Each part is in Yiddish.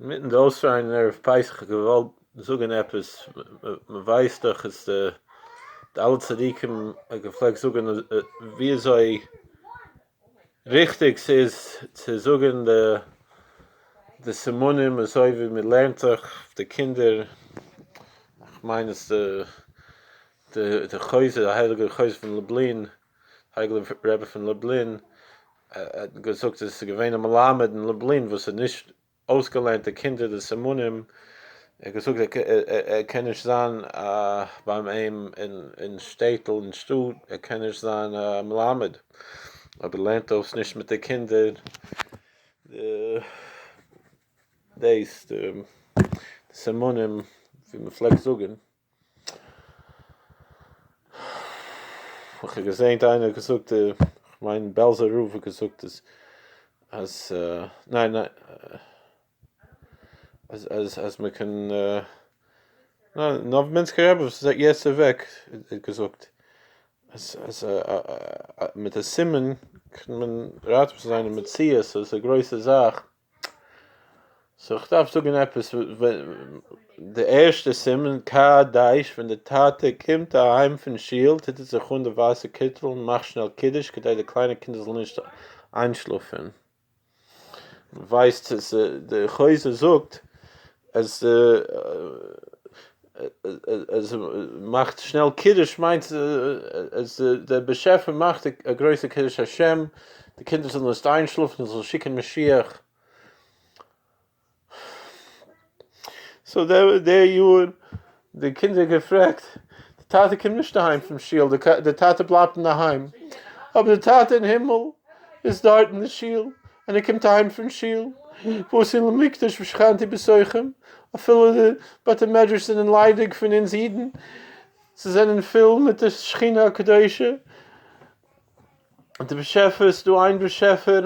אינמיטן די אויסשרייען ערב פסח האט געוואלט זאגען עפעס, מען ווייסט דאך אז די אלע צדיקים האט געפלעגט זאגען ווי אזוי ריכטיג ס'איז צו זאגען די סימנים אזוי ווי מען לערנט זיך די קינדער, כ'מיין אז די חוזה, די הייליגע חוזה פון לובלין, הייליגע רבי פון לובלין האט געזאגט אז עס איז געווען א מלמד אין לובלין וואס האט נישט אויסגעלערנט די קינדער די סימנים, ער האט געזאגט ער קען נישט זיין ביים אים אין שטעטל אין שטאט, ער קען נישט זיין א מלמד אויב ער לערנט אויס נישט מיט די קינדער דאס די סימנים ווי מען פלעגט זאגן. איך האב געזעהן איינער האט געזאגט, כ'מיין בעלזער רב האט געזאגט אז אז ניין ניין אז אז אז מען קען ניין נאוואמינסקער רבי וואס איז יעצט אוועק האט געזאגט אז אז מיט א סימן קען מען ראטעווען זיינע מציאות, ס'איז א גרויסע זאך. סאו איך דארף זאגן עפעס, די ערשטע סימן קדש ווען די טאטע קומט אהיים פון שול טוט ער זיך אן די ווייסע קיטל און מאכט שנעל קידוש כדי די קליינע קינדער זאלן נישט איינשלאפן. ווייסט אז די חוזה זאגט אז אז מאכט שנעל קידוש מיינט אז דער באשעפער מאכט א גרויסע קידוש השם, די קינדער זאלן נישט איינשלאפן, זאל שיקן משיח. סאו דער יאר די קינדער געפרעגט, די טאטע קומט נישט אהיים פון שול, די טאטע בלייבט אינדערהיים, אבער די טאטע אין הימל איז דארט אין די שול, און ער קומט אהיים פון שול, באתי למקדש ושכנתי בתוכם, אפילו די בתי מדרש זענען ליידיג פון אונז אידן, זיי זענען פול מיט די שכינה הקדושה, די באשעפער, ס'איז דא איין באשעפער,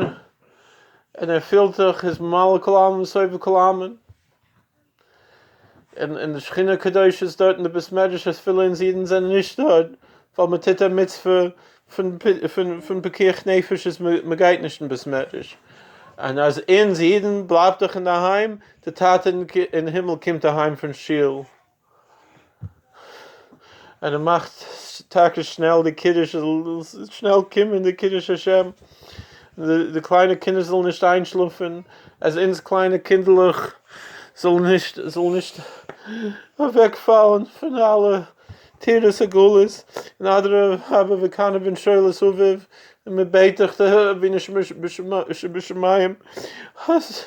און ער פילט זיך, איז ממלא כל עלמין וסובב כל עלמין. און און די שכינה הקדושה איז דארט אין די בית מדרש אפילו אונז אידן זענען נישט דארט, ווייל מען טוט א מצוה פון פון פון פיקוח נפש אז מען גייט נישט אין בית מדרש, און אז אונז אידן בלייבט דאך אינדערהיים, די טאטע אין הימל קומט אהיים פון שול. און ער מאכט טאקע שנעל די קידוש זאל שנעל קומען די קידוש השם, די קליינע קינדער זאלן נישט איינשלאפן, אז אונז קליינע קינדערלעך זאלן נישט זאלן נישט אוועקפאלן פון אלע טירות הגלות, און אדרבה וקנא בן שואל את אביו, און מען בעט דיך אבינו שבשמים אז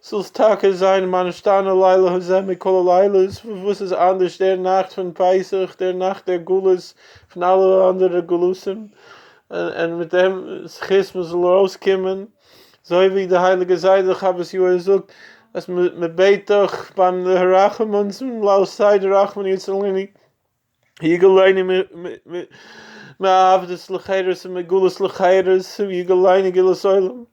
זאל טאקע זיין מה נשתנה לילה הזה מכל הלילות, וואס איז אנדערש דער נאכט פון פסח, דער נאכט דער גלות פון אלע אנדערע גלותים, און מיט דעם זכות מען זאל ארויסקומען, אזוי ווי די הייליגע זיידע חוות יאיר זאגט אז מען בעט דאך ביים הרחמן אונז ליל סדר רחמן יצילני. יגאלני מעבדות לחירות ומגלות לחירות יגאלני גאולת עולם,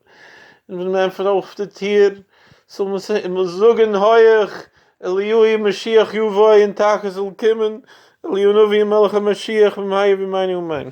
און ווען מען עפנט אויף די טיר זאל מען זאגן הויעך אליהו משיח יבוא און טאקע זאל קומען אליהו הנביא מלך המשיח במהרה בימינו אמן.